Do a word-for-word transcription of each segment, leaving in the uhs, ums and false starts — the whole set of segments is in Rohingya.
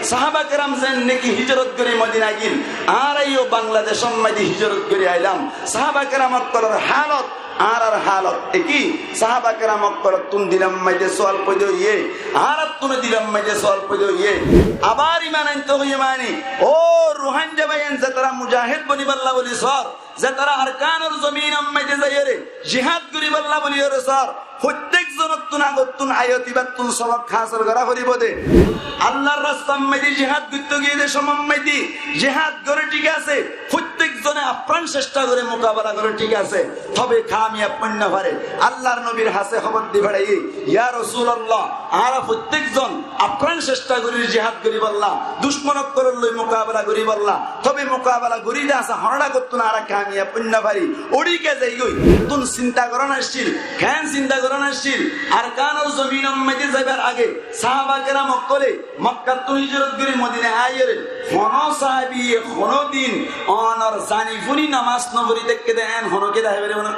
Sahaba keram zen niki hijrot gorí Modina gín, añára yó Bangladecór maze hijrot gorí ailam. Sahaba keram ókkolor halot, añárar halot eki. Sahaba keram ókkolor tún dilor maze sual foida óiye, añárar tún dilor maze sual foida óiye. Abar iman ainto óiye mani, ó Ruáingga báiyain, zetará mujahid bonibálla buli sór, zetará Arkanor zominor maze zaiyóre jihad goríbálla buliyóre sór, fottek zonottún agottún ayot íbattún sobok hásil gorá foribó de. Allar rastar maze jihad goitto giyé de somot maze jihad goré thík asé, fottek zone afran cesta goré, mukabela goré thík asé, tobe kamiyab ói no fare. Allar nobir hañsé hóbor di fetháiye, ya Rosulallah, añára fottek zon afran cesta gorír jihad goríbálla, ducmon ókkolor loi mukabela goríbálla, tobe mukabela gorí de asé, hono dhagottún añára kamiyab ói no fari, uçí ke zaigói. Tún sinta gorón accíl, keén sinta gorón accíl? Arkanor zominor maze zaibar age sahaba keram ókkole Makkattún hijrot gorí Modina aiyóre, hono sahabiye hono din onor zani fúni nomaz no fori táikke de, en hono kiyé dahái faribó né?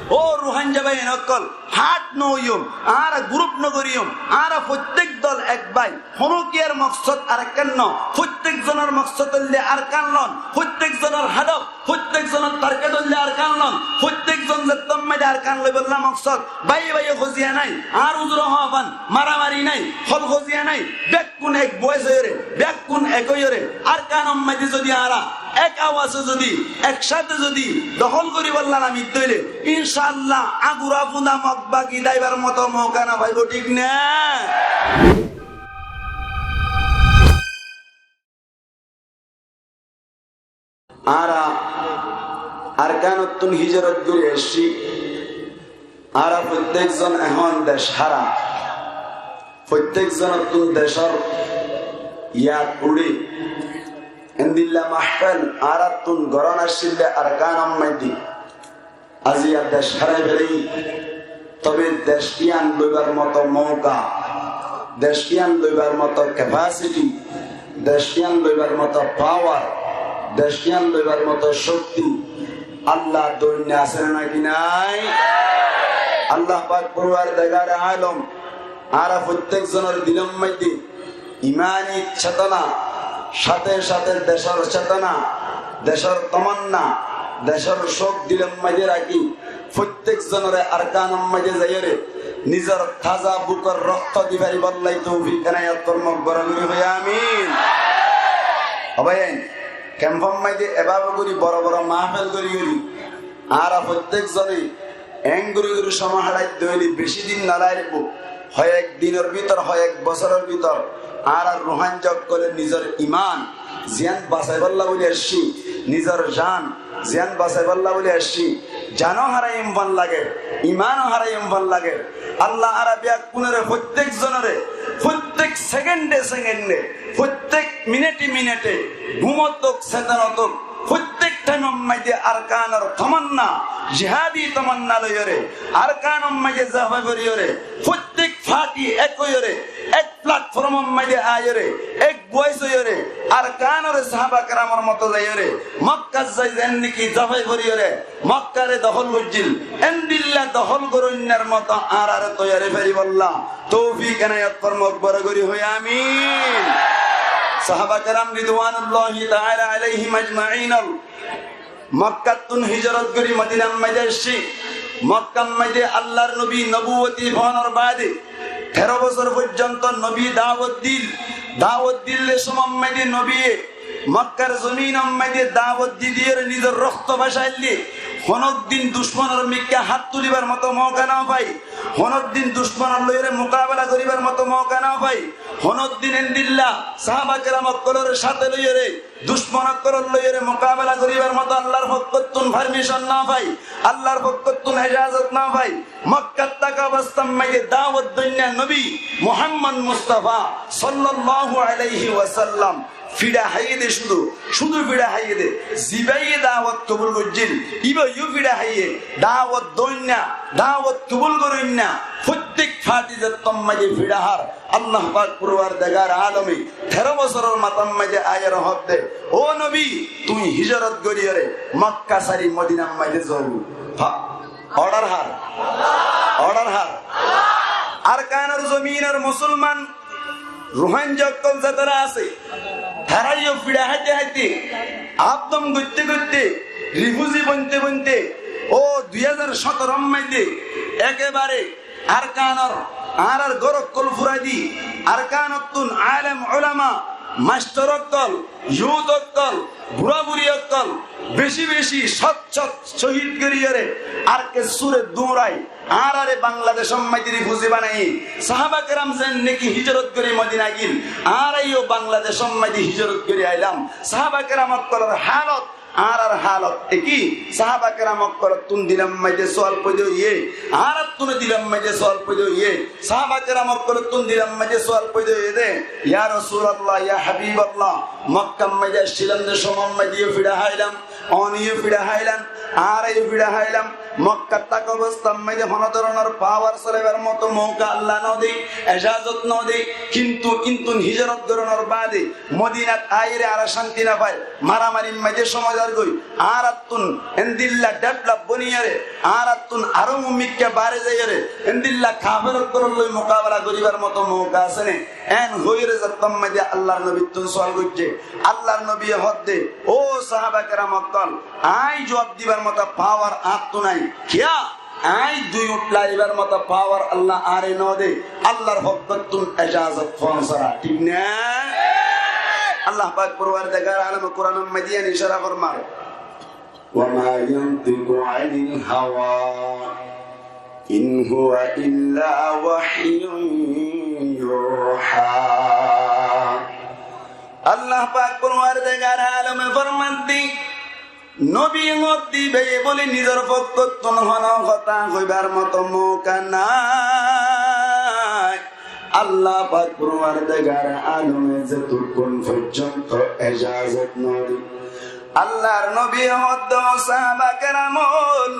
Ó Ruáingga báiyain ókkol, fáth no óiyum, añára guruf no goríyum, añára fottek dol ek bái, honokiyar moksod arekkán no, fottek zonor moksod óilde Arkan lon, fottek zonor hadof, fottek zonor target óilde Arkan lon, fottek zon zettót maze Arkan loibálla moksod, báiye báiye hoziya nái, añár uzure hoó fán, maramari nái, hol hoziya nái, bekkún ek boyes óiyore, bekkún ek óiyore, Arkanor maze zodi añára ek awase zodi, ek sáte zodi dohól goríbálla namit dóile, incaallah, añgura fúna Mog bagi daibar moto mouka no faibó, thík né? Añára Arkanottún hijrot gorí aiccí, añára fottek zon ehón dec hára, fottek zonottún decór yad uçé. Endilla mahfel añárattún gorón accíl de Arkanor maze. Aijja dec hárái félaiyi, tobe dec yián loibar moto mouka, dec yián loibar moto capacity, dec yián loibar moto power, dec yián loibar moto cókti Allah doinna asé né náki nái? Allah pak forwardegare alom añára fottek zonor dilor maze imani cetona, sáte sáte decór cetona, decór tomanna, decór cók dilor maze rakí, fottek zonore Arkanor maze zaiyóre nizor taza bukor rokto di faribálla toufik enayat formok, boro gorí hoó amin. Ó báiyain, kemfor maze ebabe gorí boro boro mahfel gorí gorí añára fottek zone en gorí gorí cómot hárai dóile beci din no lagibó, hoyek dinor bútore, hoyek bosóror bútore añára Ruáingga ókkole nizor iman ziyán basaibálla buli aiccí, nizor jan ziyán basaibálla buli aiccí, jano háraiyum fán lage, imano háraiyum fán lage. Allah añára beggúnore, fottek zonore, fottek sekende sekende, fottek minite minite, gúmot ók, setanot ók, fottek thaimor maze Arkanor tomanna, jihadi tomanna loiyóre, Arkanor maze zafai foriyóre, fottek fati ek óiyore, ek platformor maze aiyóre, ek boyes óiyore, Arkanore sahaba keramor moto zaiyóre, Mokkat zai zen niki zafai foriyóre, Mokkare dohól goijjíl, endilla dohól goróinnar moto añárare toiyari faribálla toufik enayat formok, boro gorí hoó amin. Sahaba keram ridwanullahi taala alaihim ajmain ol Mokkattún hijrot gorí Modinar maze aiccí. Mokkar maze Allar nobi nobuwoti fonor baade teró bosór foijjonto nobi dawot dil. Dawot dile somot maze nobiye Mokkar zominor maze dawot di diyóre nizor rokto bacaille, honóddin ducmonor mikká hát tulibar moto mouka no fai, honóddin ducmonor loiyóre mukabela goríbar moto mouka no fai, honóddin endilla sahaba keram ókkolore sáte loiyóre ducmon ókkolor loiyóre mukabela goríbar moto Allar fokkottún permission no fai, Allar fokkottún ejazot no fai. Mokkat táka obostár maze dawot doinna nobi Muhammod Mustafa sollallahu alaihi wasallam fiça háiye de, cúdu, cúdu fiça háiye de. Zibáye dawot kobul goijjíl, íbayó fiça háiye. Dawot doinna, dawot kobul goróinna fottek fati zettót maze fiça hár. Allah pak forwardegare alome teró bosóror matár maze aiyóre hoódde, "Ó nobi, tuñí hijrot goríyore Mokka sári Modinar maze zogói." Order hár? Order hár? Arkanor zominor musolman Ruháingga ókkol zetará asé, taráiyo fiçá háite háite, abdom goitté goitté, rifuzi bonte bonte, ó dui házar sótoror maidé ekebare Arkanor, añárar gór ókkol furai di, Arkanottún alem ulama, mastor ókkol, yut ókkol, burá buri ókkol, beci beci cót cót cóhid goríyore, ar kessúre duñrai, añáráre Bangladecór maidé rifuzi banaiyé. Sáhaba keram zeén niki híjorot gorí Modina gil, añáraiyó Bangladecór maidé híjorot gorí ailam. Sáhaba keram ókkolor hálot, añárar hálot ekí. Sáhaba keram ókkolottún dilor maidé sual foidá óiye, añárattúnó dilor maidé sual foidá óiye. Sáhaba keram ókkolottún dilor maidé sual foidá óiye dé, ya Rosulallah, ya Habiballah, Mokkar maidé accílam dé somor maidéyo fiçá háilam, oníyo fiçá háilan, añáraiyó fiçá háilam. Mokkat táka obostár maidé honó doronor pawar solaibar moto mouka Allah no de, ejazot no de, kintu intún híjorot goronor baade Modinat aiyóre añára cánti no fai, maramarir maidé somoi zargói. Añárattún endilla develop boniyóre, añárattún aró mumikká bare zaiyóre, endilla kafer ókkolor loi mukabela goríbar moto mouka asé né? Eén hoiyóre zettór maidé Allar nobittún sual goijjé. Allar nobiye hoódde, ó sáhaba keram ókkol, aññí juab dibar moto pawar añáttu nái. Kiyá? Aññí dui uñth lailaibar moto pawar Allah añáre no de, Allar fokkóttun ejazot fon sára, thík né? Allah pak forwardegar alome Kuranor maidé yián icára formar. وما ينطق عن الهوى إن هو إلا وحي يوحى. Allah pak forwardegar alome formadde, nobi hoódde íbaye bóli nizor fokkóttun honó hotá hoibar moto mouka nái. Allah pak forwardegar alome zetukkun foijjonto ejazot no de, Allar nobiye hoódde, ó sáhaba keram ókkol,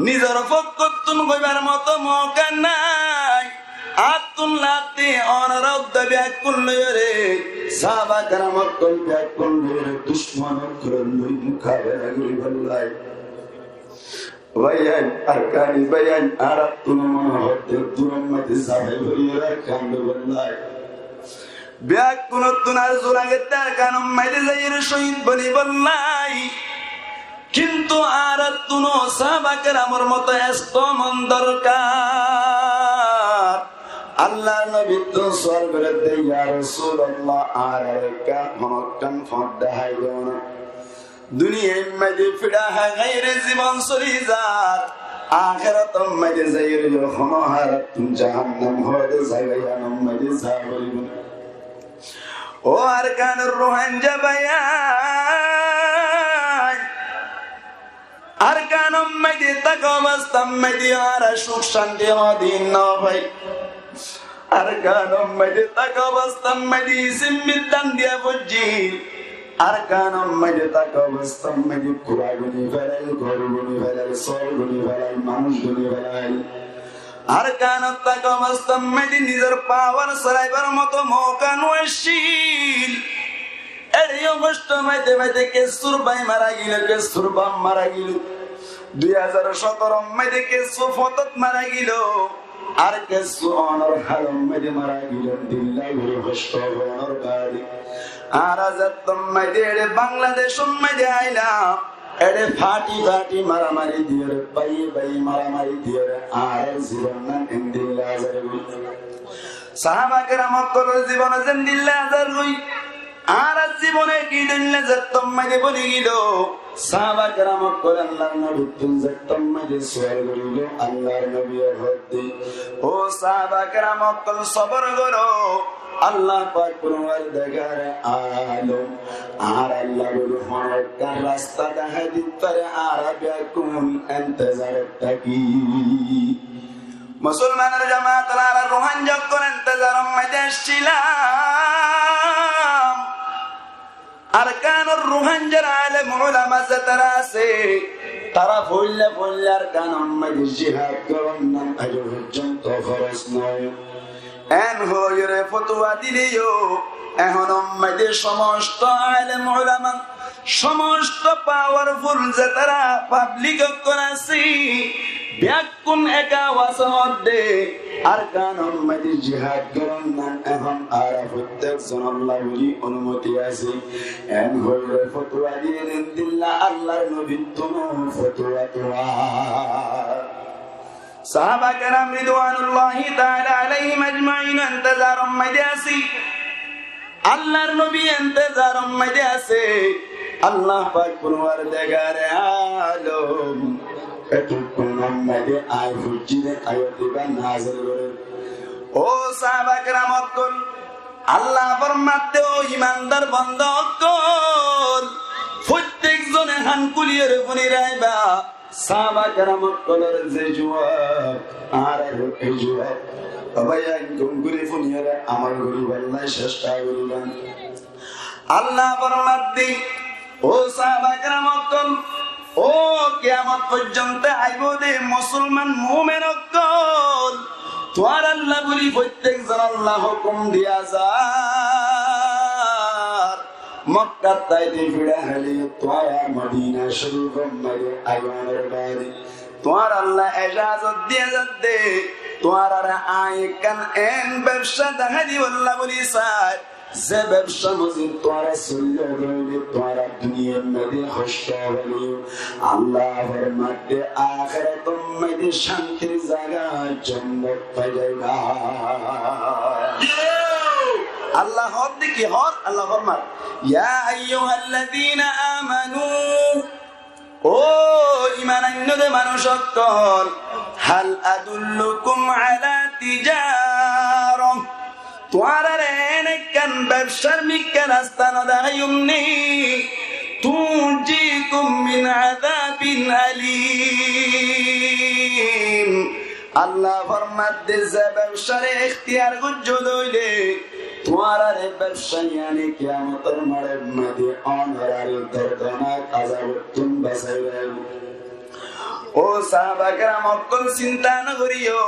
nizor fokkóttun hoibar moto mouka nái. Añáttun latti onora udda beggún loiyóre, sáhaba keram ókkol beggún loiyóre ducmon ókkolor loi mukabela goríbolla. Báiyain, Arkani báiyain, añárattún mone hoódde duror maidé zafai foijjé Arkan loibólla. Beggúnottún arzu lagedde Arkanor maidé zaiyóre cóhid bonibólla. Kintu añárattúno sáhaba keramor moto estomon dorkar. Allar nobittún sual goredde, ya Rosulallah, añárar ekká honokkán fóñt dahái dóna. Duniyair maze fiça hái háire zibon soli zar, akérator maze zaiyóre yó hono halatot jahannam hoóde zaga iyanor maze za foribo. Ó Arkanor Ruáingga báiyain, Arkanor maze táka obostár maze añára cúk cánti hodin no fai. Arkanor maze táka obostár maze isim biddan diya foijjé. Arkanor maze táka obostár maze kura guni felail, goru guni felail, sóol guni felail, manúic guni felail. Arkanot táka obostár maze nizor pawar solaibar moto mouka no accíl. Ére yó hocto faite faite kessúr bái mara giló, kessúr baf mara giló. Dui házar sótoror maze kessú fotót mara giló. Ar kessú onor halor maze mara giló, dilla gori hocto onor baade. Añára zettót maze ére Bangladecót maze ailam, ére fati fati maramari diyóre, báiye báiye maramari diyóre, añárar zibonnán endilla azar goi. Sáhaba keram ókkolor zibon zendilla azar goi. Añárar zibon ki dilla zettót maze boli giló. Sáhaba keram ókkole Allar nobittún zettót maze sual gorillo, Allar nobiye hoódde, ó sáhaba keram ókkol, sobor goró. Allah pak Porwardigare alom, añára Alla boli hono ekkán rasta dahái dit fare, añára beggún entezarot táki. Musolmanor jamaat, añára Ruáingga ókkol entezaror maze accílam. Arkanor Ruáinggar alem ulama zetará asé, tará foilla foilla Arkanor maze jihad goron nan aijjó foijjonto foroz no. En hoiyóre fotuwa dile yó, ehonor maze somosto alem ulama, somosto powerful zetará public ókkol asé, beggún ek awaz hoódde, Arkanor maze jihad goron nan ehón añára fottek zonolla buli onumoti asé. En hoiyóre fotuwa diye endilla Allar nobittún fotuwa tuwa. Sahaba keram ridwanullahi taala alaihim ajmain entezaror maze asé. Allar nobi entezaror maze asé. Allah pak porwardegare alom etukkúnor maze añí foijjí de ayat iba nazil gorer. Ó sahaba keram ókkol, Allah formadde, ó imandar bonda ókkol, fottek zone hán kúliyóre fúni raiba. Sahaba keram ókkolor ze juwab, añárar e juwab. Ó bái, añí gom gorí fúniyóre amol goríballa cesta goríba. Allah formadde, ó sahaba keram ókkol, ó kiyamot foijjonto aibó de musolman mumin ókkol, tuáñralla buli fottek zonolla hókum diya zar. Mokkat táite fira háile tuáñra Modina Corifor maze aiyónor baade tuáñralla ejazot diya zadde, tuáñrare añí ekkán en bebsa dahái diballa buli sai. Ze bebsar maze tuáñra soille goille tuáñra duniyar maze hocto óileyo, Allah formadde, ahérator maze cántir zaga jonnot fai zaiba. Allah hoór de ki hoór? Allah formar, يا أيها الذين آمنوا, ó iman ainno de manúc ókkol, هل أدلكم على تجارة, tuáñrare en ekkán bebsar mikká rasta no daháiyum ni, تنجيكم من عذاب أليم. Allah formadde, ze bebsare ektiyar goijjó de óile, tuáñrare bebsa yíane kiyamotor moidanor maze ónorare dordonák azabottún basai raibo. Ó sahaba keram ókkol, sinta no goríyo,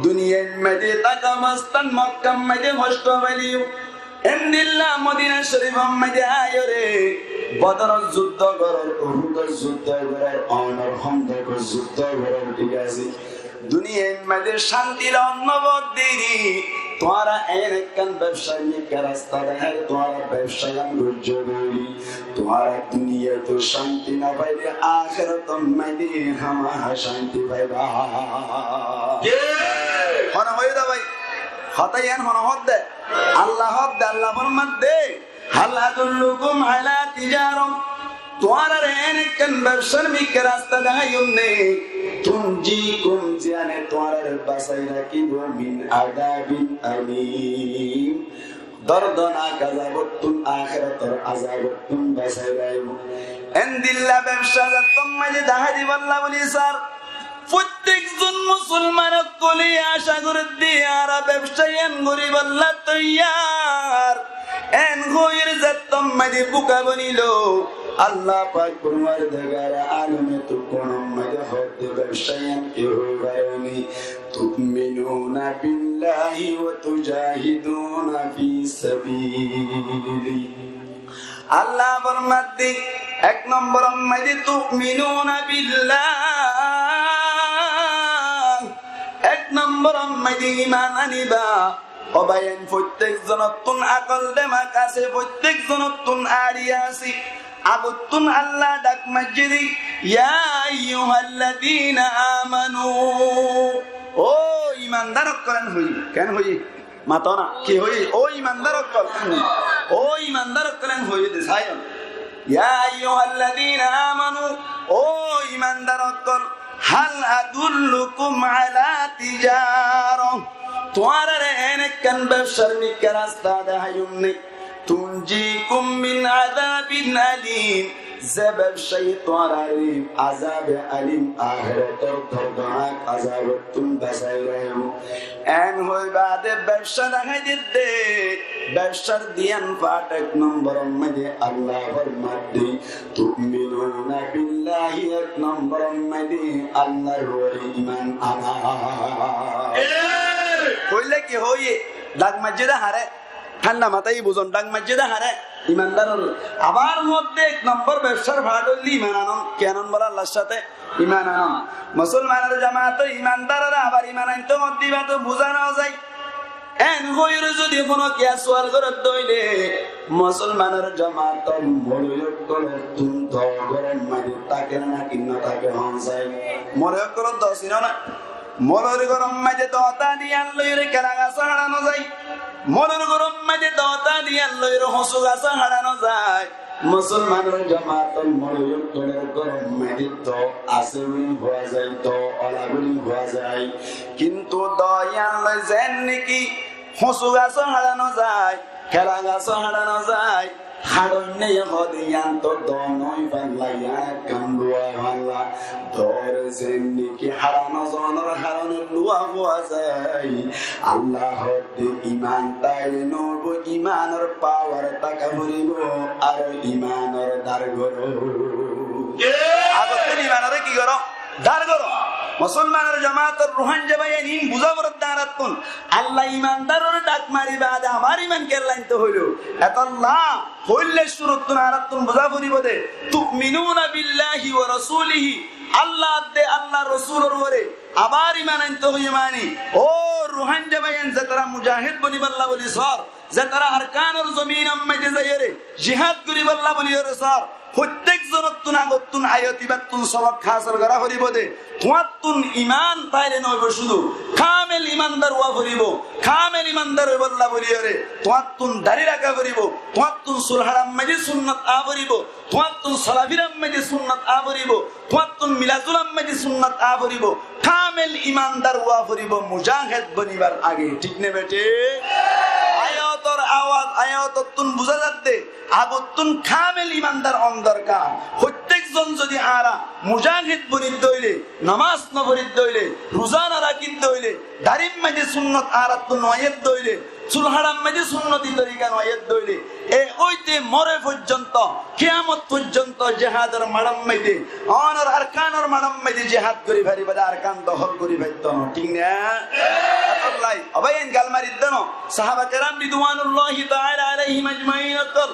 duniyar maze táka obostát Mokkar maze hocto óileyo, endilla Modina Corifor maze aiyóre Bodoror zuddo gorór, Uhudor zuddo gorór, ónor Hóndokor zuddo gorór, thík asé. Duniyar maze cánti lon no fodde, tuáñra en ekkán bebsar mikká rasta dahái, tuáñra bebsa yían goijjó de óile, tuáñra duniyat cánti no faile, ahérator maze hámaha cánti faiba. Hone hoiyé de bái, hotá yían hone hoódde? Allah hoódde, Allah formadde, هل أدلكم على تجارة, tuáñrare en ekkán bebsar mikká rasta daháiyum ni, تنجيكم, ziyáne tuáñrare basai rakíbo, من عذاب أليم, dordonák azabottún, ahérator azabottún basai rakíbo. Endilla bebsa zettót maze dahái diballa buli sar. Fottek zon musolman ókkole acá gorédde, añára bebsa yían goríballa toiyar. En hoiyóre zettót maze buka bonilo, Allah pak porwardegare alome tukkúnor maze hoódde bebsa yían ki hoi faré ni? تؤمنون بالله وتجاهدون في سبيله. Allah formadde, ek nombor maze تؤمنون بالله, ek nombor maze iman aniba. Ó bái, en fottek zonottún akol demak asé, fottek zonottún ari asé. Agottún Allah dhak maijjé de, يا أيها الذين آمنوا. Ó imandar ókkol, en hoiyé, ken hoiyé? Mato na, ki hoiyé? Ó imandar ókkol, ó imandar ókkol, en hoiyé de, saiyo. يا أيها الذين آمنوا, ó imandar ókkol, هل أدلكم على تجارة, tuáñrare en ekkán bebsar mikká rasta daháiyum ni? تنجيكم من عذاب أليم, ze bebsaye tuáñrare azabe alim, ahérator dordonák azabottún basai rakíbo. En hoi baade bebsa dahái diyé de, bebsar duiyan part. Ek nombor maze Allah formadde, تؤمنون بالله, ek nombor maze Allahr uore iman ana. Hoile ki hoiyé? Dhak maijjé de hare? Thánda matá buzón, dhak maijjé de hare? Imandaror abar modde ek nombor bebsar fath óilde iman anon. Ki anon bolo Allar sáte? Iman anon. Musolmanor jamator imandarore abar iman ainto modde iba to buza no zai. En hoiyore zodi hono kiya sual gorodde óile, musolmanor jamator moloi ókkolor tun do gorom maze táke na naki no táke hon sai? Moloi ókkolor do sino na? Molor gorom maze do ta diyan loiyore kela gaso haçano zai. Molor gorom maze do ta diyan loiyore hosu gaso haçano zai. Musolmanor jamator moloi ókkolor gorom maze do ase buli hua zai, do ola buli hua zai. Kintu do iyan loi zen niki hosu gaso haçano zai, kela gaso haçano zai, haçoinne ye hode iyan to do noi falla, iyan ekkán luwa falla. Dore zen niki haçano zonor harone luwa hua zai. Allah hodde iman taile no oibo, imanor pawar táka foribo, ar imanor dar goro. Agottún imanore ki goro? Dar goro. Musolmanor jamator Ruáingga báiyain, in buza foredde añárattún. Allah imandarore dhak mari bade abar iman kiyólla ainto hoilo? Etolla foila cúruttún añárattún buza foribo de, تؤمنون بالله ورسوله, Allah de Allar Rosulor uore abar iman ainto hoiye mani. Ó Ruáingga báiyain, zetará mujahid bonibálla buli sor, zetará Arkanor zominor maze zaiyore jihad goribálla buliyore sor, fottek zonottún agottún ayat ibattún sobok hásil gora foribo de. Tuáñttún iman taile no oibo cúdu, kamel imandar ówa foribo. Kamel imandar óibálla buliyore tuáñttún dari raká foribo, tuáñttún sul haçar maze sunnot a foribo, tuáñttún solafirar maze sunnot a foribo, tuáñttún milazular maze sunnot a foribo. Kamel imandar ówa foribo mujahid bonibar age, thík ne bethík? Ayator awaz, ayatottún buza zadde, agottún kamel imandar on dorkar. Fottek zon zodi añára mujahid bonidde óile, nomaz no foridde óile, ruza no rakidde óile, darir maze sunnot añárattún no aiyedde óile, sul haçar maze sunnoti torika no aiyedde óile, e óite more foijjonto, kiyamot foijjonto jihador maçor maze, onor Arkanor maçor maze jihad gori faribo de, Arkan dohol gori faitto no, thík na? Etolla, ó báiyain, gal maridde no. Sahaba keram ridwanullahi taala alaihim ajmain ókkol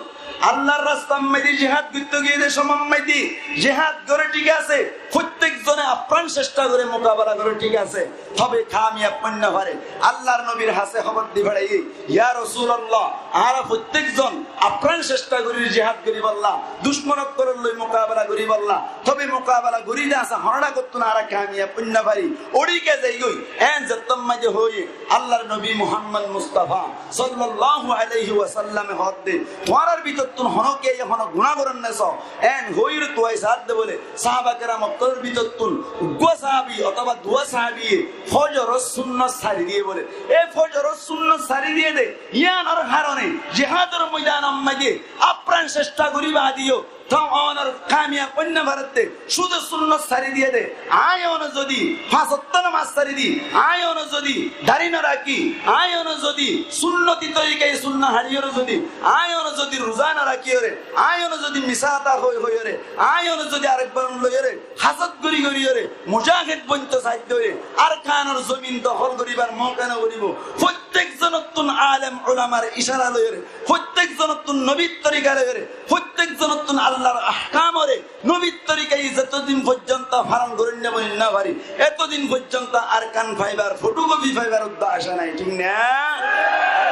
Allar rastar maze jihad goitto giyé de somor maze jihad gore, thík asé, fottek zone apran cesta gore, mukabela gore, thík asé, tobe kamiyab ói no fare. Allar nobir hase hóbor di fathaiye, ya Rosulallah, añára fottek zon apran cesta gorir jihad goribálla, ducmon ókkolor loi mukabela goribálla, tobe mukabela gori de asé, hono agottún añára kamiyab ói no fari, ori ke zaigoi. En zettót maze hoiye, Allar nobi Muhammad Mustafa sallallahu alaihi wasallame hoódde, tuáñrar bútottún honókiye honó guná gorénne só. En hoóir tuwai saádde bóle, sáhaba keram ókkolór bútottún uggúa sáhabi otóba duwá sáhabiye fójoror súnnot sári diyé bóle. E fójoror súnnot sári diyé dé, yíanor haroné jihádor moidanor maze afrán cestha gorí baade yó Tóu ónor kamiyab óinna faredde, cúde súnnot sári diyé dé. Aññí óne zodi fañs ottó nomás sári di, aññí óne zodi dari no rakí, aññí óne zodi súnnoti torikaye súnna haçiyóre zodi, aññí óne zodi ruza no rakíyóre, aññí óne zodi misá hotá hoi hoiyóre, aññí óne zodi arekbar loiyóre, hásot gorí goríyóre, mujáhed bointo saidde óile, Arkanor zomin dohól goríbar mouka no goríbo. Fottek zonottún alem ulamar icára loiyóre, fottek zonottún nobir torika loiyóre, fottek zonottún Allar ahkamore, nobir torikaye zetodin foijjonto faron goróinna boinna fari, etodin foijjonto Arkan faibar, fotokofi faibar uddá acá nai, thík na?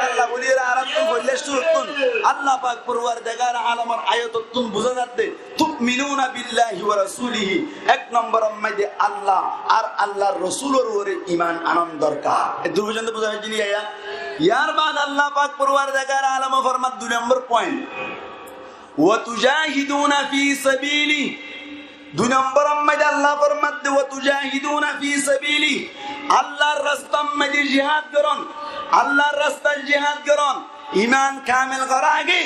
Allah bóli, ere añárattún foilla cúruttún Allah pak Forwardegar alamor ayotottún buzá zadde, "Tu'minuna billahi wa rasulihi", ek nomboror maze Allah ar Allar Rosulor uore iman anon dorkar. Eddur foijjonto buzá faijjó ni yá? Yar baade Allah pak Forwardegar alame format dui nombor point. "Wa tujahiduna fi sabili." Dui nomboror maze Allah formadde, "Wa tujahiduna fi sabili." Allar rastar maze jihad goron, Allar rastat jihad goron. Iman kamel gora age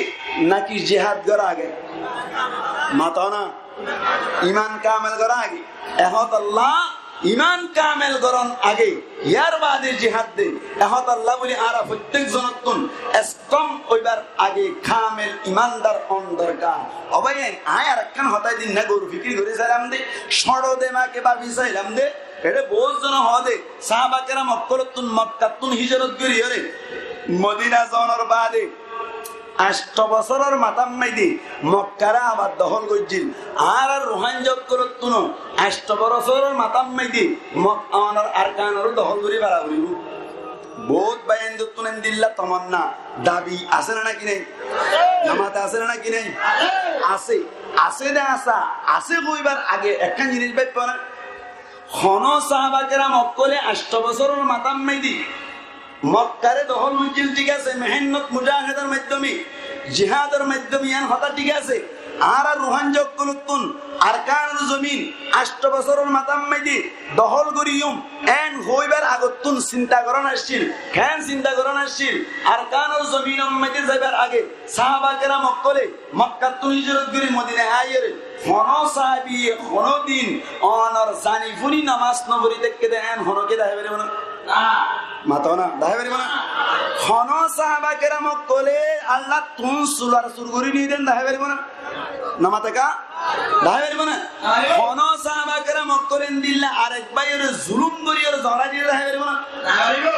naki jihad gora age? Mato na. Iman kamel gora age. Ehót Allah iman kamel goron age, yar baade jihad de. Ehót Allah bóli añára fottek zonottún estom óibar age kamel imandar on dorkar. Ó bái, aññí arekkán hotá din na goru fikir gorí sailam de, cóñço demake babi sailam de, ere bout zone hoó de, sáhaba keram ókkolottún Mokkattún híjorot goríyore Modina zonor baade Ancto bosóror matár maidé Mokkaré abar dohól goijjíl. Añárar Ruháingga ókkolóttunó ancto bosóror matár maidé Mok-, onor Arkanoré dohól gorí fela foribó. Boóut báiyaindóttun endilla tomanna, dabi asé né náki nái? Namate asé né náki nái? Asé. Asé de asá, asé hoibar age ekkán jinis báiffa né? Honó sáhaba keram ókkolé ancto bosóror matár maidé Mokkaré dohól goijjíl, thík asé, mehénnot mujáhedar maiddóme, jihádor maiddóme, yián hotá thík asé. Añára Ruháingga ókkolóttun Arkanor zomin ancto bosóror matár maidé dohól goríyum, eén hoibar agottún sinta gorán accíl. Keén sinta gorán accíl? Arkanor zominor maidé zaibar age sáhaba keram ókkolé Mokkattún híjorot gorí Modinat aiyóre honó sáhabiye honó din onor zani fúni nomás noforí táikke dé, eén honókiye dahái faribó né? Mató na, dahái faribó né? Honó sáhaba keram ókkolé Allattún sular sur gorí niyé dé, dahái faribó né? Nomaté ká? Dahái faribó né? Honó sáhaba keram ókkolé endilla arek báiyoré zulúm goríyoré zorá diyé dé, dahái faribó né?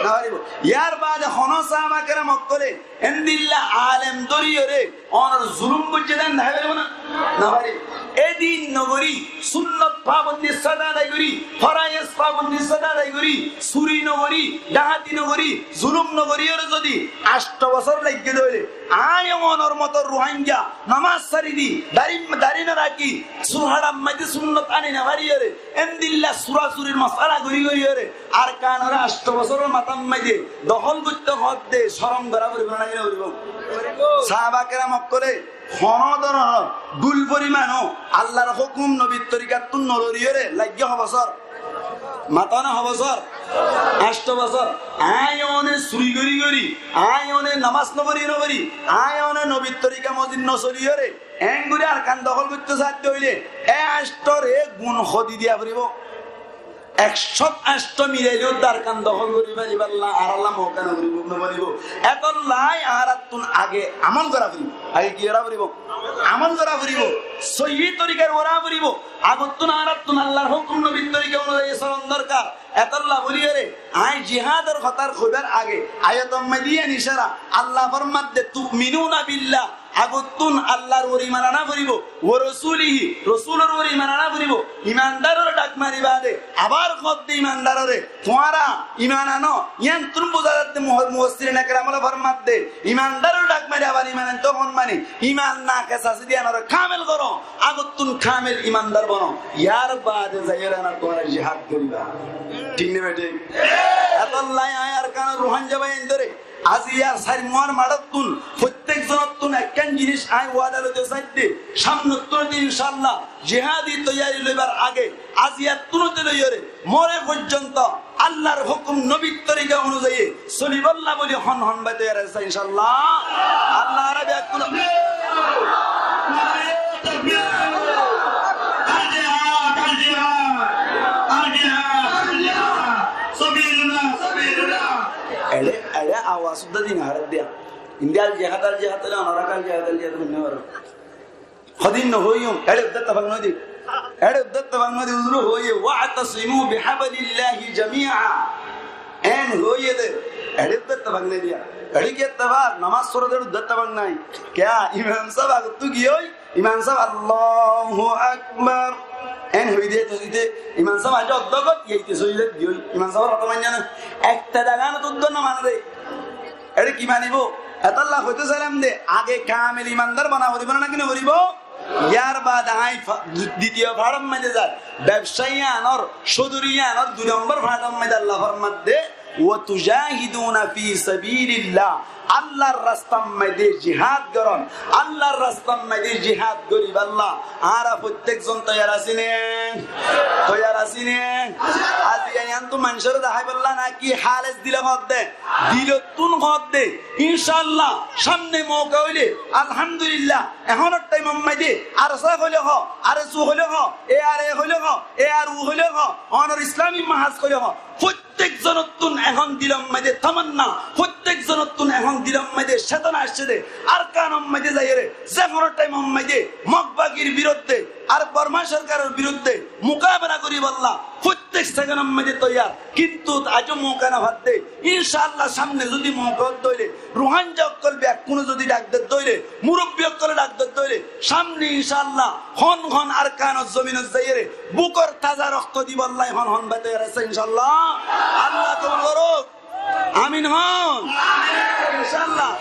Nofaribó. Yar baade honó sáhaba keram ókkolé endilla alem dóriyoré onor zulúm goijjé dé, dahái faribó né? Nofaribó. E din nogorí, sunnot fabondí sáte adai gorí, faraez fabondí sáte adai gorí, suri nogorí, dahati nogorí, zulúm nogoríyoré zodi ancto bosór laiggé dé óile, aññí onor moto Ruháingga nomás sári di, dari, dari norakí, surhaçar maidé sunnot ani nofaríyoré, endilla surasurur mosala gorí goríyoré Arkanoré ancto bosóror matár maidé dohól goitté hoódde corom gorá foribó né náki noforibó? Sáhaba keram ókkolé honó dóronor dhul forimanó Allar hókum nobir torikattún noloriyoré laiggé ho bosór? Mató na, ho bosór? Ancto bosór. Aññí one suri gorí gorí, aññí one nomás noforí noforí, aññí one nobir torika mozin nosoliyoré eén gorí Arkan dohól goittó saidde óile, e anctore gun hodi diya foribó? Ek cót ancto milailé uddá Arkan dohól gorí faribálla añáralla mouka noforibó, noforibó. Etollá añárattún age amol gorá foribó. Age ki gorá foribó? Amol gorá foribó. Sóiyi torikar gorá foribó. Agottún añárattún Allar hókum nobir torika onuzai solon dorkar. Etollá bóliyoré aññí jihádor hotá hoibar age ayator maidé yián icára, Alla formadde, "Tu'minuna billah", agottún Allar uore iman ana foribó, "wa rasulihi", Rosulor uore iman ana foribó. Imandaror dhak mari baade abar hoódde imandaroré, "Tuáñra iman ano." Yiánttún buzá zadde, mu-, mufassirin ekramore formadde, imandaror dhak mari abar iman aintó hoón mani, iman nakes asé dé yiánoré kamel goró, agottún kamel imandar bono, yar baade zaiyóre na tuáñra jihád goríba. Thík né bethík? Etollá aññí Arkanor Ruháingga báiyaindóre aziya sair muár maçóttun fottek zonottún ekkán jinis aññí wada loito saidde, samnottún incálla jihádi toiyari loibar age aziyattún loiyóre more foijjonto Allar hókum nobir torika onuzai solibálla bóli hon hon bái toiyar asé, incálla? Alla añára beggún. Eçé, eçé awaz uddá di no faredde. Indi al jihad, al jihad hoilé onora al jihad, al jihad hoilé onora. Hodin no hoiyum, eçé uddá ettefak no di. Eçé uddá ettefak no di, huzure hoiye, "Wa'tasimu bihablillahi jami'a." Eén hoiye dé, eçé uddá ettefak nai diya. Eçé ki ettefak? Nomás forer uddá ettefak nai. Kiyá? Imam sáb agottú giyói, imam sáb Allahu Akbar. Eén hoiyé dé, to hoiyé dé, imam sáb aijjé oddó got, yéite sóijjat giyói. Imam sábor hotá mainné né? Ekta dagan uddá no mane dé. Eçé ki manibó? Etollá hoitó sailam dé, age kamel imandar bana foribó né náki no foribó? Yar baade aññí fa-, ditiyo fañçor maze zar. Bebsayi anor, códori anor dui nombor fañçor maze Allah formadde, "Wa tujahiduna fi sabilillah." Allar rastar maze jihad goron. Allar rastar maze jihad goribálla añára fottek zon toiyar así né? Toiyar así né? Aijja yián to maincóre deháibálla náki háles dile hoódde? Dilottún hoódde. Incállah, sámne mouka óile, alhamdulillah, ehónor thaimor maze, ARSA hoile hoó, ARSU hoile hoó, ARA hoile hoó, ARU hoile hoó, onor Islami Mahaz hoile hoó, fottek zonottún ehón dilor maze tamanna, fottek zonottún ehón dilor maze cetona aiccé de, Arkanor maze zaiyóre, ze hono thaimor maze Mog bagir biruddé ar Borma sorkaror biruddé mukabela goríbolla fottek sekenor maze toiyar. Kintu aijjó mouka no fadde, incaallah samne zodi mouka ódde óile, Ruáingga ókkol bekkúne zodi dhak dedde óile, murubbi ókkole dhak dedde óile, samne incaallah hon hon Arkanor zominot zaiyóre bukor taza rokto dibolla hon hon bái toiyar asé incaallah. Allah kobul gorouk. Amin hon. Incaallah.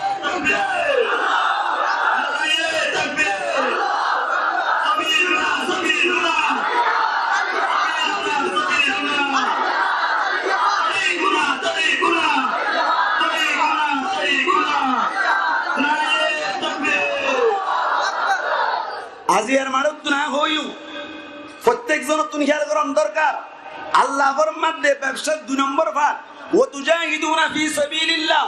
Aijjar maçottún hoiyum, fottek zonottún hiyal goron dorkar. Allah formadde bebsar dui nombor fat, "Wa tujahiduna fi sabilillah",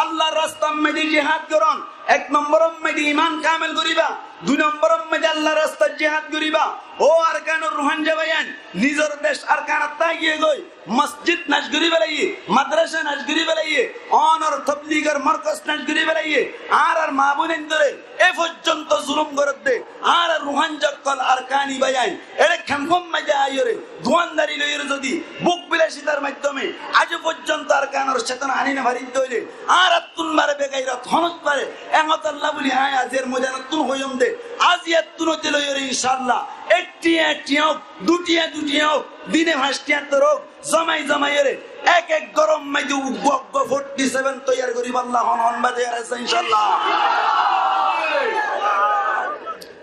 Allar rastar maze jihad goron. Ek nomboror maze iman kamel goriba, dui nomboror maze Allar rastat jihad goriba. Ó Arkanor Ruáingga báiyain, nizor dec Arkanot táki giyói, mosjid nac gorí felaiyé, madrasa nac gorí felaiyé, onor tobligor morkos nac gorí felaiyé, añárar maa boinaindóre e foijjonto zulum goredde, añárar Ruáingga ókkol Arkani báiyain, ere kemfor maze aiyóre, duandari loiyóre zodi buk bilacitar maiddome aijjó foijjonto Arkanor cetona ani no faridde óile, añárattún bare begairot hon óit fare, en hotá lla buli añí aijjar moidanottún hoiyum de, aijjattún óite loiyóre incaallah, ek thiañ ek thiañ ók, dui thiañ dui thiañ ók, dine fañs thiañ toró ók, zomai zomaiyóre ek ek góror maze uggúa uggúa forty seven toiyar goríbolla hon hon bái toiyar asé incaallah.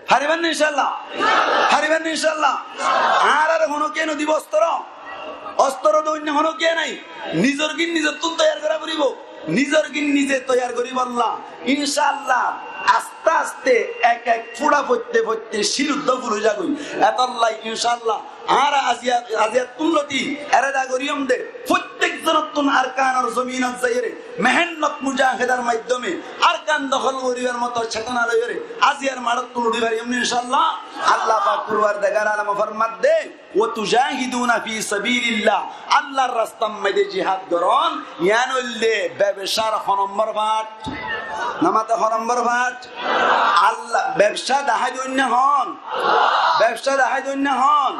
Faribar né incaallah? Faribar né incaallah? Añárare honókiye no dibo ostoro? Ostoro de oinno honókiye nai. Nizor gín nizottún toiyar gora foribo. Nizor gín nize toiyar goríbolla incaallah aste aste ek ek fura foitte foitte cír uddá ful ói zagói. Etolla incaallah añára aijja, aijjattún lóti erada goijjum de, fottek zonottún Arkanor zominot zaiyóre, mehennot mujahedar maiddome Arkan dohól goríbar moto cetona loiyóre, aijjar maçottún uçí fariyum né incaallah? Allah pak forwardegar alome formadde, "Wa tujahiduna fi sabilillah", Allar rastar maze jihad goron, yián óilde bebsar ho nombor fat? Namate ho nombor fat? Allah, bebsa dahái de oinno hon? Bebsa dahái de oinno hon?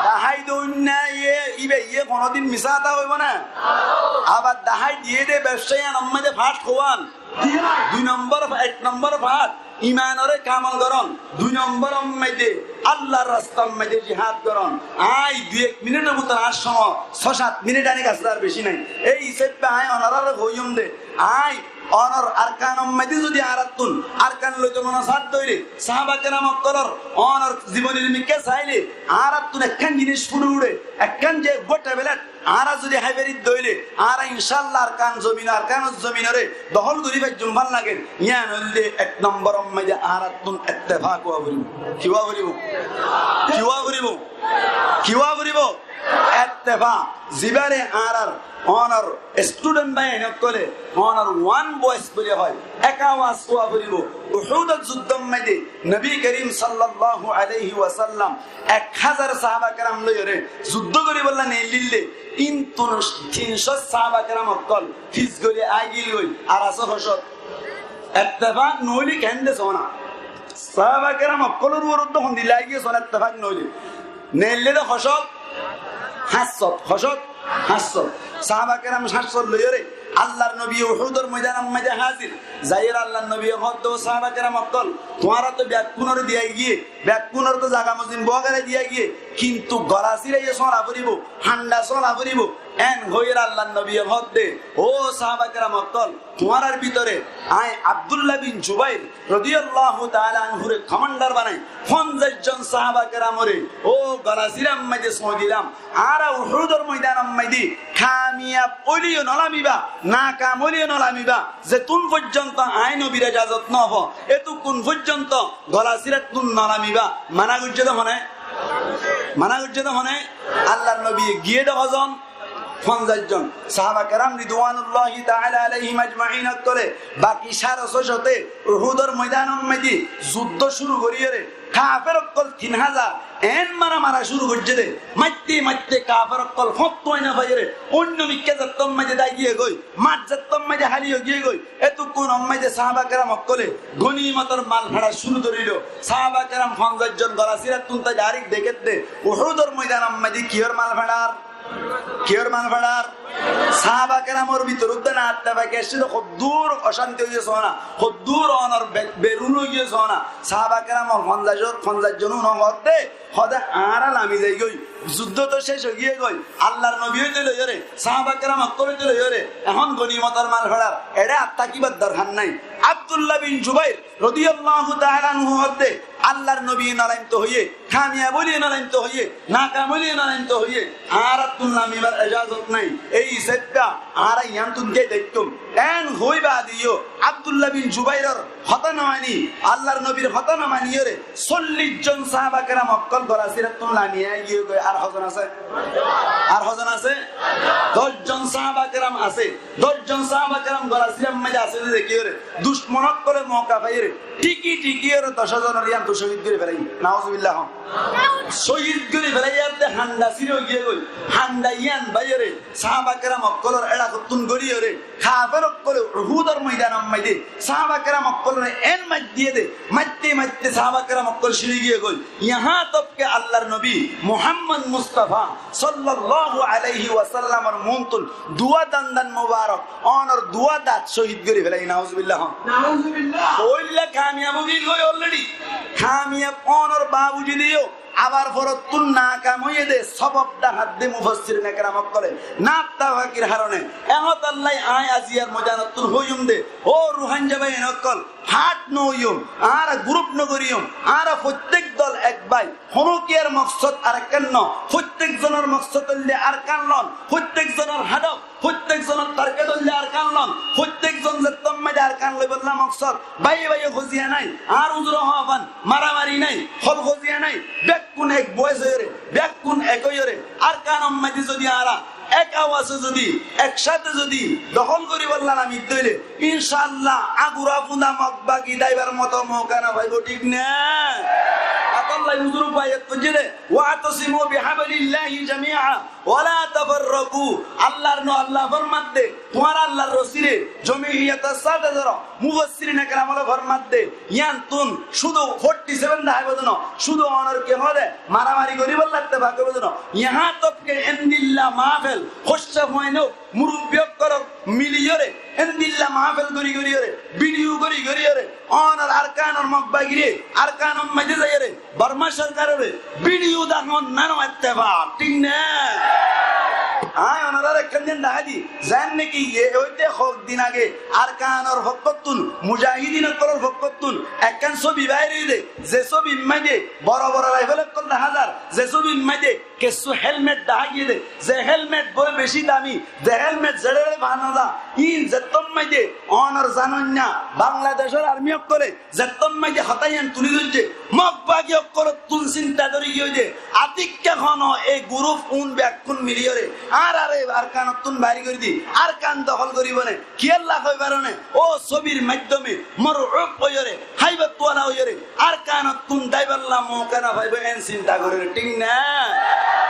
Dahái de oinno ye, ibe ye honodin misá hotá hoibo na. Abar dahái diye de bebsa yián or maze fat hoán? Dui nombor, ek nombor fat imanore kamol goron, dui nombor or maze Allar rastar maze jihad goron. Añí dui ek minitor bútore añár cómot só sát minit anik asé, ar beci nai. Ei hísabe añí onorare hoiyum de, añí Onor Arkanor maze zodi añárattún Arkan loito mone sar dóile, sáhaba keram ókkolor onor zibonir mikká saile, añárattún ekkán jinis furi uçé, ekkán ze uggúa teblet, añára zodi hái fari dóile, añára incállah Arkan zomin, Arkanor zominore dohól gorí faijjum fán lager, yián óilde ek nomboror maze añárattún ettefak ówa foribo. Ki ówa foribo? Ki ówa foribo? Ki ówa foribo? Ettefak. Zibáre añárar onor student báiyain ókkole onor one voice buli hoó, ek awaz ówa foribo. Uhudor zuddór maze Nobi Kerim sallallahu alaihi wasallam ek házar sáhaba keram loiyóre zuddó goríbolla neillíl de, kintu tin cót sáhaba keram ókkol fis goli aigil goi, ar asé ho cót. Ettefak noóile keén de sóna. Sáhaba keram ókkolor uore de hondilla aigiyé sóna ettefak noóile. Neillé de ho cót? Háñt cót. Ho cót? Háñt cót. Sáhaba keram háñt cót loiyóre Allar nobi Uhudor moidanor maze házir. Zaiyóre Allar nobiye hoódde, ó sáhaba keram ókkol, tuáñra to bekkúnore diya giyé, bekkúnore to zaga mozin bógera diya giyé, kintu gola siraiye sóna foribo, handa sóna foribo. Eén hoiyóre Allar nobiye hoódde, ó sáhaba keram ókkol, tuáñrar bútore añí Abdullah bin Jubair rodiyallahu taala anhure komandar banai, fonzaic zon sáhaba keramore ó gola sirar maze sói dilam. Añára Uhudor moidanor maze kamiyab óileyo no lamiba, nakam óileyo no lamiba, zetún foijjonto añí nobir ejazot no fó, etukkún foijjonto gola sirattún no lamiba. Mana goijjé de hone? Mana goijjé de hone? Allar nobiye giyé de hozon? Fonzaic zon. Sáhaba keram ridwanullahi taala alaihim ajmain ókkole baki sáre só cóte Uhudor moidanor maze zuddó cúru goríyore Kafer ókkol tin házar en mara mara cúru goijjé dé. Maitte maitte kafer ókkol fottuwai no faiyóre, oinno mikká zettót maze dái giyé goi, mat zettót maze háli ói giyé goi. Etukkun maze sáhaba keram ókkole gonimotor mal feñça cúru gorí dilo. Sáhaba keram fonzaic zon gola sírattún tai dairek dekér dé Uhudor moidanor maze kiyór mal feñçar? Kiyór mal feñçar? Sáhaba keramor bútore udda na ettefaki aiccé dé, hoddúr ocánti óiye sóna, hoddúr onor be-, berun óiye sóna. Sáhaba keramor fonzaic, fonzaic zon uno hoódde, hoódde añára lami zai goi, zuddó to céc ói giyé goi, Allar nobi óite loiyóre, sáhaba keram ókkol óite loiyóre, ehón gonimotor mal feñçar, eçé ar tákibar dorhar nái. Abdullah bin Jubair rodiyallahu taala anhu hoódde, Allar nobiye no laimto hoiyé, kamiyab óiliye no laimto hoiyé, nakam óiliye no laimto hoiyé, añárattún lamibar ejazot nái. Ei hísafe añára yiántun giyé daittum. En hoói baade yó Abdullah bin Jubairor hotá no mani, Allar nobir hotá no maniyóre, sollic zon sáhaba keram ókkol gola sírattún lami giyé goi. Ar hozon asé? Ar hozon asé? Doc zon sáhaba keram asé. Doc zon sáhaba keram gola sírar maze asé dé dekíyore, ducmon ókkole mouka faiyóre, thíki thíkiyóre doc zonor yiántu cóhid gorí félaiye. Nauzubillah hon. Cóhid gorí félaiye dé, handa síra ói giyé goi. Handa yián baiyóre, sáhaba keram ókkolor eçakottún goríyóre, kafer ókkole Uhudor moidanor maze sáhaba keram ókkolore en maijjé dé, maitte maitte sáhaba keram ókkol círi giyé goi. Yahá tok ke Allar nobi Muhammad Mustafa sallallahu alaihi wasallamor muúntun duwá dandan mubarok, onor duwá dat cóhid gorí félaiye. Nauzubillah hon. Nauzubillah. Óilla kamiyab ói giyé goi already. Kamiyab ónor baabujud yó abar forottún nakam óiye dé sobob dahá dé mufassirine keram ókkole na ettefakir harone. Ehón tolla añí aziyar moidanottún hoiyum dé, ó Ruáingga báiyain ókkol, fáth no óiyum, añára guruf no goríyum, añára fottek dol ek bái, honókiyar moksod arekkán no, fottek zonor moksod óilde Arkan lon, fottek zonor hádof, fottek zonor target óilde Arkan lon, fottek zon zettót maze Arkan loibolla moksod. Báiye báiye hoziya nái, añár uzure hoó fán, maramari nái, hol hoziya nái, bekkún ek boyes óiyore, bekkún ek óiyore, Arkanor maze zodi añára ek awase zodi, ek sáte zodi dohól goríbolla namit dóile, inshaAllah, agura funda Mog bagi daibar moto mouka no faibo, thík né? Etolla uzure baiat goijjé dé, "Wa'tasimu bihablillahi jami'a." Wala tafarraqu, Allar no-, Allah formadde, tuáñra Allar rosire jomiyat or sáte dóro. Mufassirine keram ókkole formadde, yiántun cúdu forty seven dahá óibo de no, cúdu onor ki hoó de, maramari goríbolla ettefak óibo de no. Yahá tok ke endilla mahfel, hócca fuain ók, murubbi ókkol ók miliyóre, endilla mahfel gorí goríyore, video gorí goríyore, onor Arkanor Mog bagire, Arkanor maze zaiyore, Borma sorkarore video dahán nano ettefak, thík né? Añí onoráre ekkán din dahái di, zan niki ye óite hok din age Arkanor fokkottún, mujahidin ókkolor fokkottún ekkán sóbi bair óiye de, ze sóbir maze boro boro raifel ókkol dahá zar, ze sóbir maze kessú helmet dahá giyé de, ze helmet boi beci dami, ze helmet zeçe zeçe fana za, iín zettót maze onor zanoinna Bangladecor armi ókkole zettót maze hotá yián tuli dóijje, Mog bagi ókkolottún sinta dóri giyé de, atikka hono e guruf un bekkún miliyóre añárare Arkanottún bair gorí di, Arkan dohól goríbo né, kiyólla hoi faro né, ó sóbir maiddome morub óiyore, háibatwala óiyore, Arkanottún dáibolla mouka no faibo, en sinta gorer, thík né?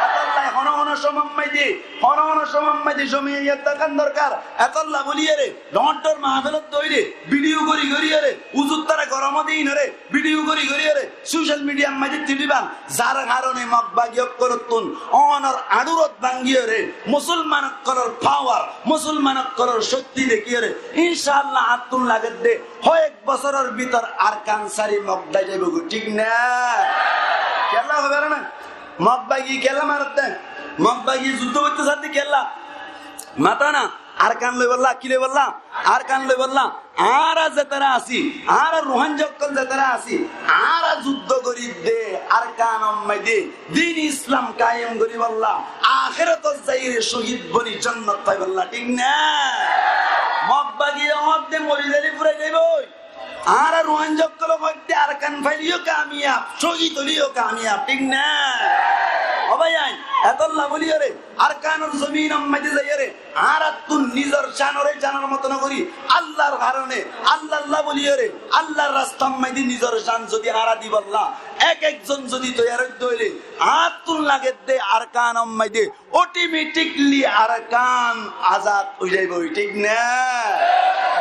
Etolla hono hono somot maze, hono hono somot maze jomiyat tákan dorkar. Etolla bóliyore, dhoóñr dhoóñr mahfelot dóire, video gorí goríyore, uzur tara goromot inore, video gorí goríyore, social media maze tuli fan, zar harone Mog bagi ókkolottún onor añçurot bangiyore, musolman ókkolor power, musolman ókkolor cokti dekíyore, inshaAllah, añáttun lager de, hoyek bosóror bútore Arkan sári Mog dái zaibo goi, thík né? Kiyólla hoi faro né? Mog bagi kiyólla marer de? Mog bagi zuddo goitto sar de kiyólla? Mata na, Arkan loibolla, ki loibolla? Arkan loibolla. Añára zetará así, añára Ruáingga ókkol zetará así, añára zuddo gorir de Arkanor maze din Islam kayem goríbolla, ahératot zaiyore cóhid boni jonnot faibolla, thík né? Mog bagi hoódde mori zaile furai zaiboi. Añára Ruáingga ókkole hoódde Arkan faile yó kamiyab, cóhid óile yó kamiyab, thík né? Ó báiyain, etolla bóliyore Arkanor zominor maze zaiyore añárattún nizor canore canor moto no gorí, Allar harone, Allalla bóliyore, Allar rastar maze nizor can zodi añára dibolla, ek ekzon zodi toiyar óidde óile, añáttun lagedde Arkanor maze otometikli Arkan azad ói zaiboi, thík na?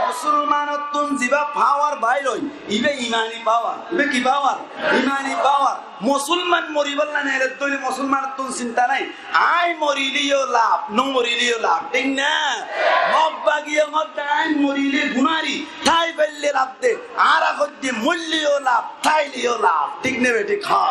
Musolmanottún zibá pawar bair ói, ibá imani pawar. Ibá ki pawar? Imani pawar. Musolman moribálla neeledde óile Musolmanottún sinta nái. Aññí morile yó laf, no morile yó laf, thík na? Mog bagiye hoódde aññí morile gunári, tái faille laf de. Añára hoóidde moille yó laf, táile yó laf, thík ne bethík? Há.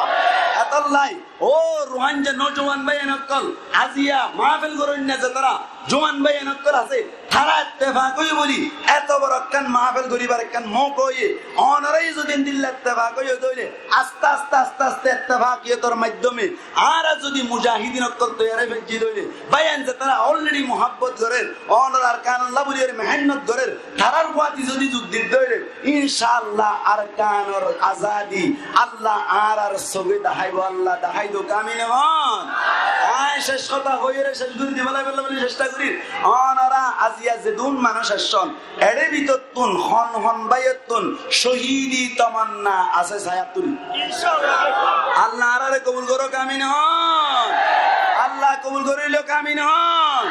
Etollá ó Ruáingga nojuwan báiyain ókkol, aziya mahfil goróinna zetará juwan báiyain ókkol asé, tará ettefak óiye bóli eto boro ekkán mahfil goríbar ekkán mouka óiye. Onorá yó zodi endilla ettefak óiye de óile, aste aste aste aste ettefakiyotor maiddome añára zodi mujahidin ókkol toiyar ói faijjí de óile, báiyain zetará already muhábbot gorér, onor Arkanolla bóli mehénnot gorér, tarár fúañti zodi zuk didde óile, incaallah Arkanor azadi Allah añárar sóge daháibo, Allah dahái douk, amin hoón. Aññí céc hotá hoiyóre céc gorí dibálla bóli cesta gorír. Onorá aziya zedún manúic aiccón, ere bútottún hon hon báiyottún cóhidi tomanna asé, sai át tuli. Allah añáráre kobul gorouk, amin hoón. Allah kobul gorí louk, amin hoón.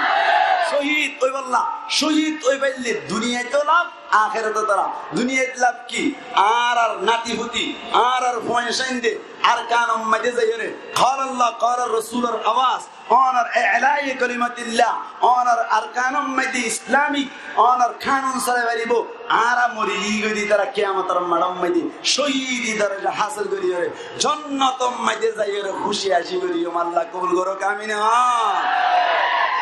Cóhid óibolla, cóhid ói faille duniyait laf, ahératot laf. Duniyait laf ki? Añárar nati futi, añárar fuain sáinde Arkanor maze zaiyóre, قال الله قال الرسول or awaz, onor ila'i kalimatillah, onor Arkanor maze Islamik, onor kanun sólai faribó. Añára morile goi de tará kiyamotor maçor maze cóhidi doroja hásil goríyore jonnotor maze zaiyóre kúci aci goríyum, Allah kobul gorouk, amin hoón.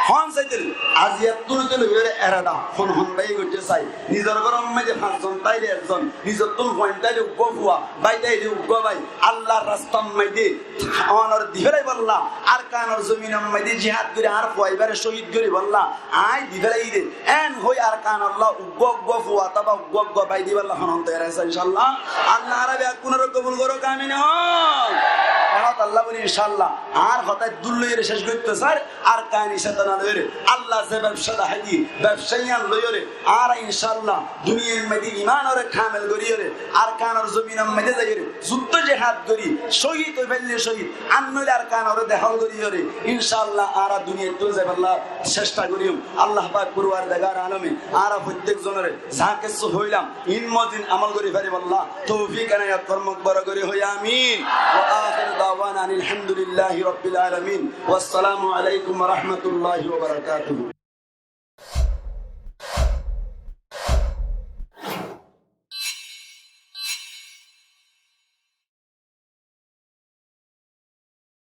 Hoón saidde, aziya tulu tulu óiyore erada hon hon báiye goijjé sai. Nizor góror maze fañszon táile ekzon, nizottún fuain táile uggúa fua, bái táile uggúa bái, Allahr rastar maze onor difélaibolla, Arkanor zominor maze jihad gorí añár fuaibáre cóhid goríbolla aññí difélaiyí de. Eén hoi Arkanolla uggúa uggúa fua otóba uggúa uggúa bái dibálla hon hon toiyar asé, incaallah. Allah añára beggúnore kobul gorouk, amin hoón. Ehón Allah bóli, incaallah, añár hotá dúr loiyóre céc goittó sair. Arkani cetona loiyóre, Allah ze bebca dahái diye, bebca yían loiyóre, añára incaallah duniyair maze imanore kamel goríyore, Arkanor zominor maze zaiyóre, zuddo jihad gorí, cóhid ói faille cóhid, ar noóile Arkanore dehól goríyore, incaallah añára duniyaittú zaibálla cesta goríyum. Allah pak forwardegar alome añára fottek zonore za kessú hoilam, iín mozin amol gorí faribálla toufik enayot formok, boro gorí hoi amin. وآخر دعوانا أن الحمد لله رب العالمين. والسلام عليكم ورحمة الله وبركاته.